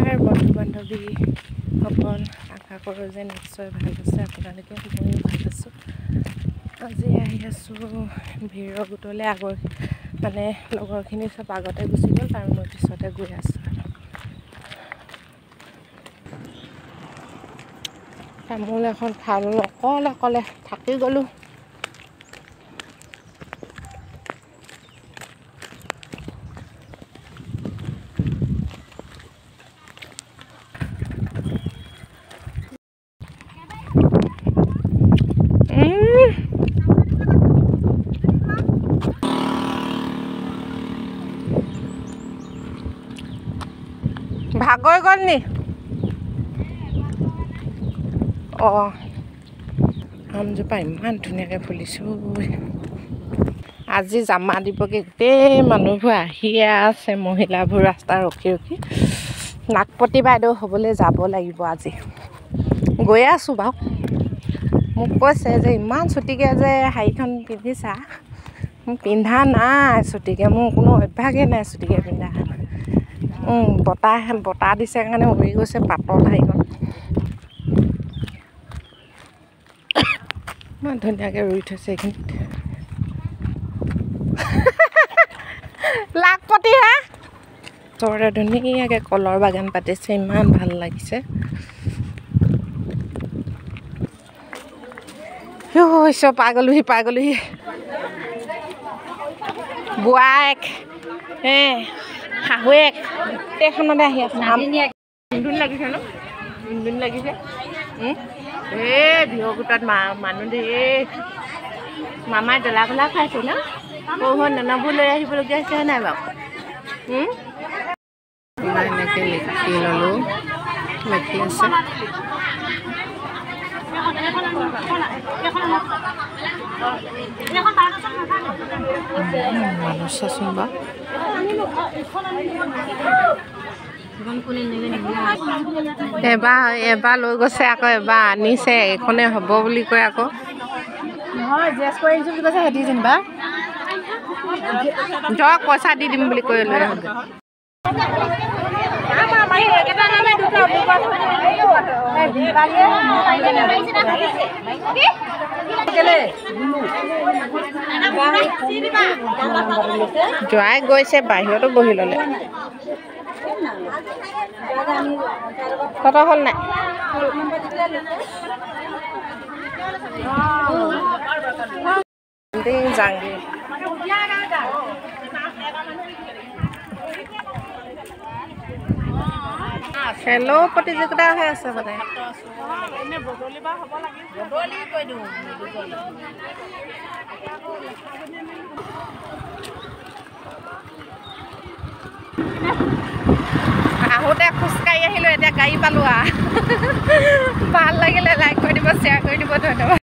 বন্ধু বান্ধৱীসকল, আশা কৰোঁ যে নিশ্চয় ভাল আছে আপোনালোকে। ময়ো ভাল আছোঁ। আজি আহি আছোঁ ভিৰৰ গোটলৈ। আগৰ মানে লগৰখিনি চব আগতে গুচি গ'ল আৰু মই পিছতে গৈ আছোঁ। তামোল এখন খালোঁ, অকলে অকলে থাকি গ'লোঁ। ভাগৰ গ'ল নি? অঁ, আমজোপা ইমান ধুনীয়াকৈ ফুলিছোঁ। আজি জামা দিবগৈ। গোটেই মানুহবোৰ আহিয়ে আছে, মহিলাবোৰ ৰাস্তা ৰখি ৰখি। নাগপতি বাইদেউ হ'বলৈ যাব লাগিব আজি। গৈয়ে আছোঁ বাৰু। মোক কৈছে যে ইমান চুটিকৈ যে শাৰীখন পিন্ধিছা। মোক পিন্ধা নাই চুটিকৈ, মোৰ কোনো অভ্যাসেই নাই চুটিকৈ পিন্ধা। বতাহ বতাহ দিছে কাৰণে উৰি গৈছে পাতল শাৰীখন। ইমান ধুনীয়াকৈ ৰুই থৈছে এইখিনিত। লাখপতি হে ওচৰতে ধুনীয়াকৈ কলৰ বাগান পাতিছে, ইমান ভাল লাগিছে। চব পাই গ'লোহি, পাই গ'লোহি। বোৱায়েক হে শাহুৱেক গোটেইখনতে আহি আছে। ধুন লাগিছে ন? ধুন লাগিছে। এই বিহু গোটত মানুহ ধেৰ। মামাই ডলা খোলা খাইছে ন? সৰু ননবোৰ লৈ আহিবলগীয়া হৈছে নাই বাৰু? এনেকৈ লিখি ল'লোঁ, লিখি আছে। মানুহ চাচোন বাৰু। এবাৰ এবাৰ লৈ গৈছে, আকৌ এবাৰ আনিছে। এইখনে হ'ব বুলি কয় আকৌ। ধৰক পইচা দি দিম বুলি কৈ লৈ আহোঁ। জোৱাই গৈছে, বাহিৰতো বহি ল'লে। তহঁতৰ হ'ল নাই? যাংগে। খেলো প্ৰতিযোগিতা হৈ আছে মানে। আহোঁতে খোজকাঢ়ি আহিলোঁ, এতিয়া গাড়ী পালোঁ। ভাল লাগিলে লাইক কৰি দিব, শ্বেয়াৰ কৰি দিব। ধন্যবাদ।